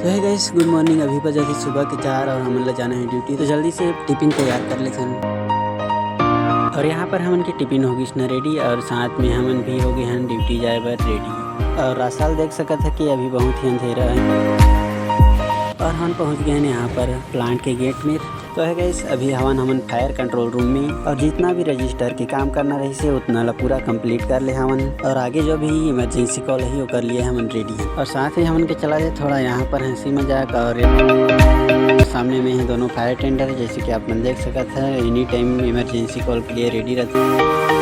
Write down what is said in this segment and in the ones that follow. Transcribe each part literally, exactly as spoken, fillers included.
तो hey guys, गुड morning. अभी बजे हे सुबह के चार और हमन ला जाना हे ड्यूटी, तो जल्दी से टिफिन तैयार कर लेथन। और यहाँ पर हमन के टिफिन हो गिस ना रेडी और साथ में हमन भी हो गे हन ड्यूटी जाए बर रेडी। और आसपास देख सकत हे कि अभी बहुत ही अंधेरा हे और हमन पहुँच गे हन यहाँ पर प्लांट के गेट में। तो हे गाइस, अभी हवन हमन फायर कंट्रोल रूम में और जितना भी रजिस्टर के काम करना रहिस हे उतना ला पूरा कंप्लीट कर ले हवन। और आगे जो भी इमरजेंसी कॉल हे ओकर लिए हमन रेडी हन। और साथ ही हमन के चला जाए थोड़ा यहाँ पर हंसी मजाक और सामने में हे दोनों फायर टेंडर, जैसे कि आप मन देख सकत हे एनी टाइम इमरजेंसी कॉल के लिए रेडी रहते हैं।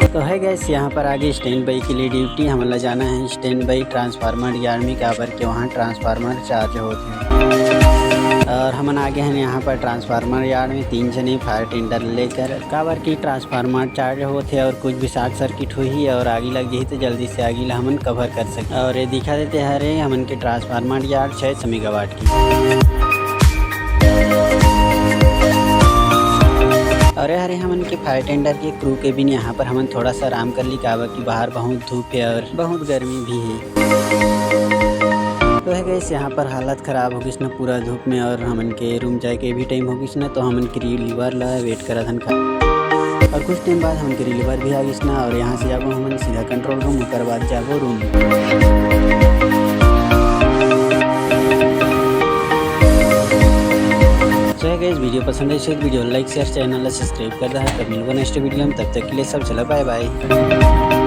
तो हे गाइस, यहाँ पर आगे स्टैंड बाई के लिए ड्यूटी हमन ला जाना हे स्टैंड बाई ट्रांसफार्मर यार्ड में, काबर के वहाँ ट्रांसफार्मर चार्ज होत हे। और हमन आगे हन यहाँ पर ट्रांसफार्मर यार्ड में तीन जने फायर टेंडर लेकर, काबर की ट्रांसफार्मर चार्ज होत हे और कुछ भी शॉर्ट सर्किट होही और आगी लग जाही तो जल्दी से आगी ला हमन कवर कर सके। और ये दिखा देते हरे हमन के ट्रांसफार्मर यार्ड छः सौ मेगावाट की। और ये हरे हमन के फायर टेंडर के क्रू केबिन। यहाँ पर हमन थोड़ा सा आराम कर ली, काबर की बाहर बहुत धूप हे और बहुत गर्मी भी हे। तो हे गाइस, यहाँ पर हालत खराब हो गिस ना पूरा धूप में और हमन के रूम जाए के भी टाइम हो गिस ना, तो हमन के रिलीवर ला वेट करत हन का। और कुछ टाइम बाद हमन के रिलीवर भी आ गिस ना और यहाँ से जाबो हमन सीधा कंट्रोल रूम, ओकर बाद जाबो रूम। तो हे गाइस, वीडियो पसंद आइस हे तो वीडियो लाइक, शेयर, चैनल ला सब्सक्राइब कर दहा। तब मिलबो नेक्स्ट वीडियो में, तब तक के लिए सब चला बाय बाय।